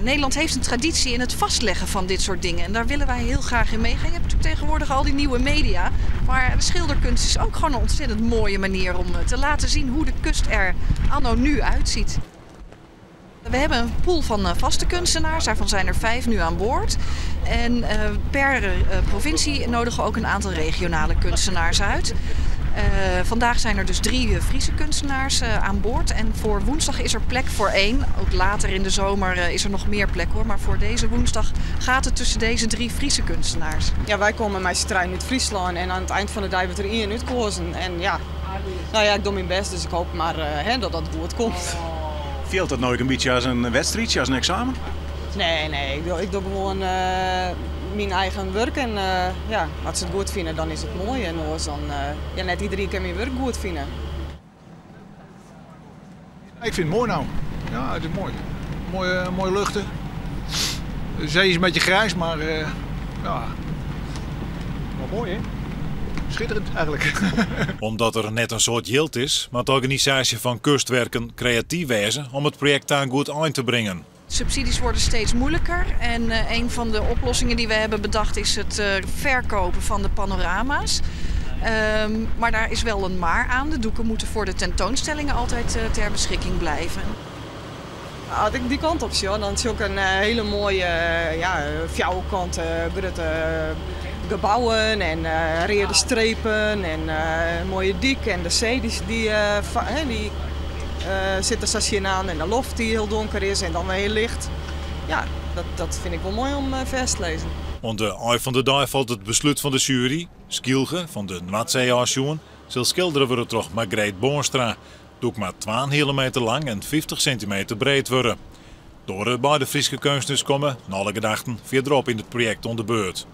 Nederland heeft een traditie in het vastleggen van dit soort dingen. En daar willen wij heel graag in meegaan. Je hebt natuurlijk tegenwoordig al die nieuwe media. Maar de schilderkunst is ook gewoon een ontzettend mooie manier om te laten zien hoe de kust er anno nu uitziet. We hebben een pool van vaste kunstenaars, daarvan zijn er 5 nu aan boord. En per provincie nodigen we ook een aantal regionale kunstenaars uit. Vandaag zijn er dus 3 Friese kunstenaars aan boord. En voor woensdag is er plek voor 1. Ook later in de zomer is er nog meer plek hoor. Maar voor deze woensdag gaat het tussen deze 3 Friese kunstenaars. Ja, wij komen met z'n trein uit Friesland en aan het eind van de dag wordt er 1 uitgekozen. En ja, nou ja, ik doe mijn best, dus ik hoop maar dat dat goed komt. Veelt dat nou ook een beetje als een wedstrijdje, als een examen? Nee, nee, ik doe gewoon mijn eigen werk en als ze het goed vinden, dan is het mooi. En anders dan, ja, net iedereen kan mijn werk goed vinden. Ik vind het mooi nou. Ja, het is mooi. Mooie luchten. De zee is een beetje grijs, maar ja, wel mooi hè. Schitterend eigenlijk. Omdat er net een soort jild is, moet de organisatie van Kustwerken creatief wezen om het project aan goed eind te brengen. Subsidies worden steeds moeilijker en een van de oplossingen die we hebben bedacht is het verkopen van de panorama's. Maar daar is wel een maar aan. De doeken moeten voor de tentoonstellingen altijd ter beschikking blijven. Als ik die kant op zie, dan zie ik een hele mooie fjouwkant, grote gebouwen en rode strepen en mooie dik en de zee die zit er zo aan en de loft die heel donker is en dan weer heel licht. Ja, dat vind ik wel mooi om vers te lezen. Oan de ein fan de dei falt it beslút fan de sjuery, Skylge fan de Noardsee-ôfsjoen, sil skildere wurde troch Margreet Boonstra. Doek mar 2,5 meter lang en 50 centimeter breed wurde. Door de beide Fryske keunstners komme, nei alle gedachten, fierderop yn it projekt oan de beurt.